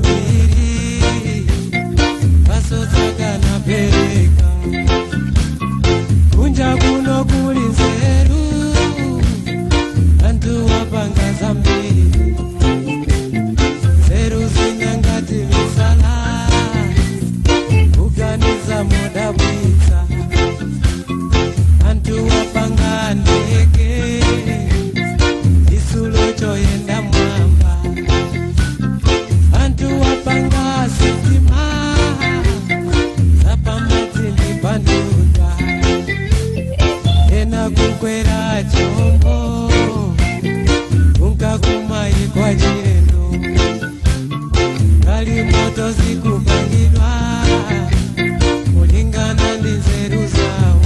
zambiri vasotsakana pereka kunja kuno kuli nzeru anthu wapanga zambiri nzeru zinangati misala kuganiza modabwitsa anthu wapanga ndege chitsulo choyenda mwamba anthu wapanga sitima zapamadzi ndi pamtunda ena kukwera chombo kunka kumayiko achilendo galimoto zikupangidwa kulingana ndi nzeru zawo.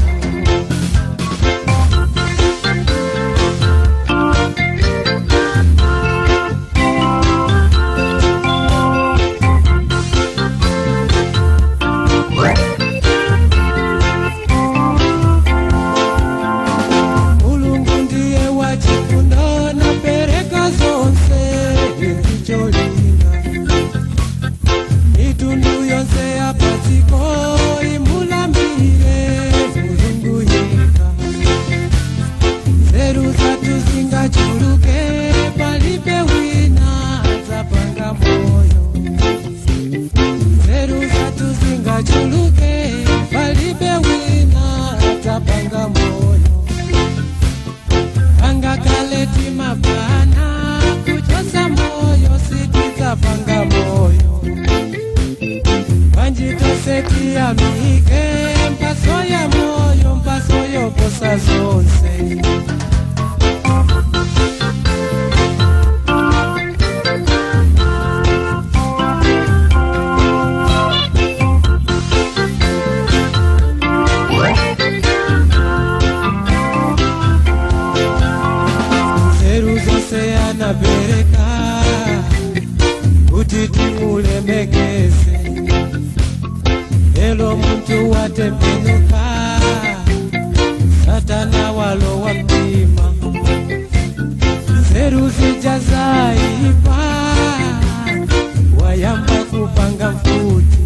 Mulungu ndiye wachifundo napereka zonse ndicholinga mitundu yonse yapadziko imulambire Mulungu yekha. Nzeru zathu zingachuluke palibe wina adzapanga moyo. Nzeru zathu zingachuluke palibe wina adzapanga moyo. Angakale timapana kuchosa moyo sitidzapanga moyo. Bwanji tose tiyamike mphatso ya moyo mphatso yoposa zonse. Nzeru zonse anapereka kuti timulemekeze lero munthu watembenuka satana walowa mtima nzeru zija zaipa wayamba kupanga mfuti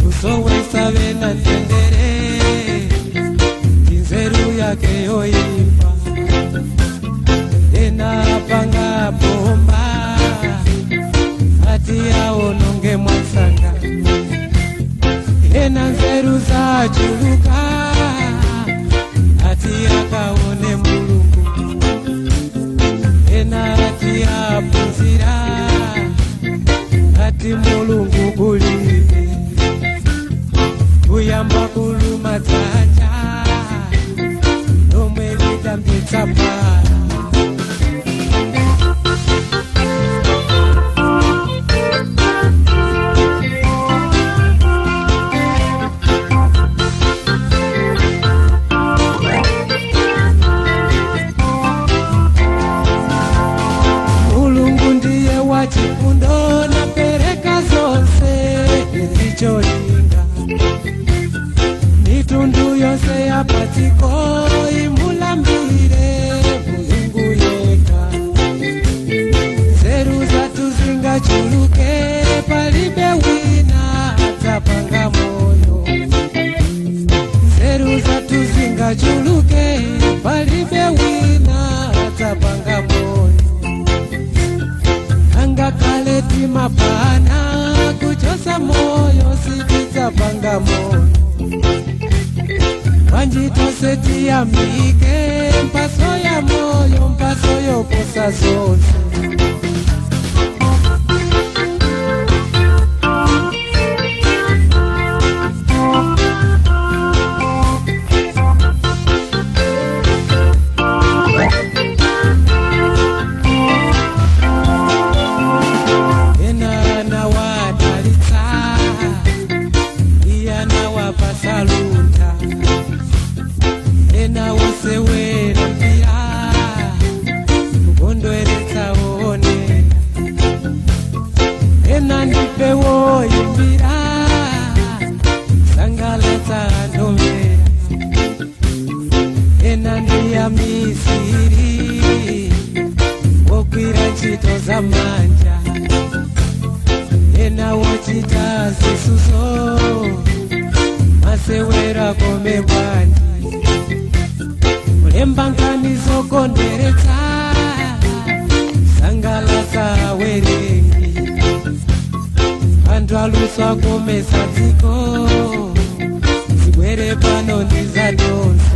kusowesa vena mtendere nzeru yake yoipa ena apanga bomba ati aononge mwansanga ena nzeru zachuluka ati akaone Mulungu ena ati aphunzira ati Mulungu kulibe kuyamba kuluma dzanja lomwe lidambitsa pala. Mulungu ndiye wachifundo napereka zonse ndicholinga mitundu yonse yapadziko imulambire Mulungu yekha. Nzeru zathu zingachuluke palibe wina adzapanga moyo. Nzeru zathu zingachuluke palibe wina adzapanga moyo. Angakale timapana kuchosa moyo sitidzapanga moyo. Bwanji tose tiyamike mphatso ya moyo mphatso yoposa zonse. Ena anawadalitsa iye anawapasa luntha ena wosewera mpira kukondweretsa woonera ena ndife woyimbira sangalatsa andomvera ena ndiya misiri wogwira ntchito za manja. Zokondweretsa, sangalatsa werengi, anthu aluso akomesa dziko, zibwere pano ndi zatonse.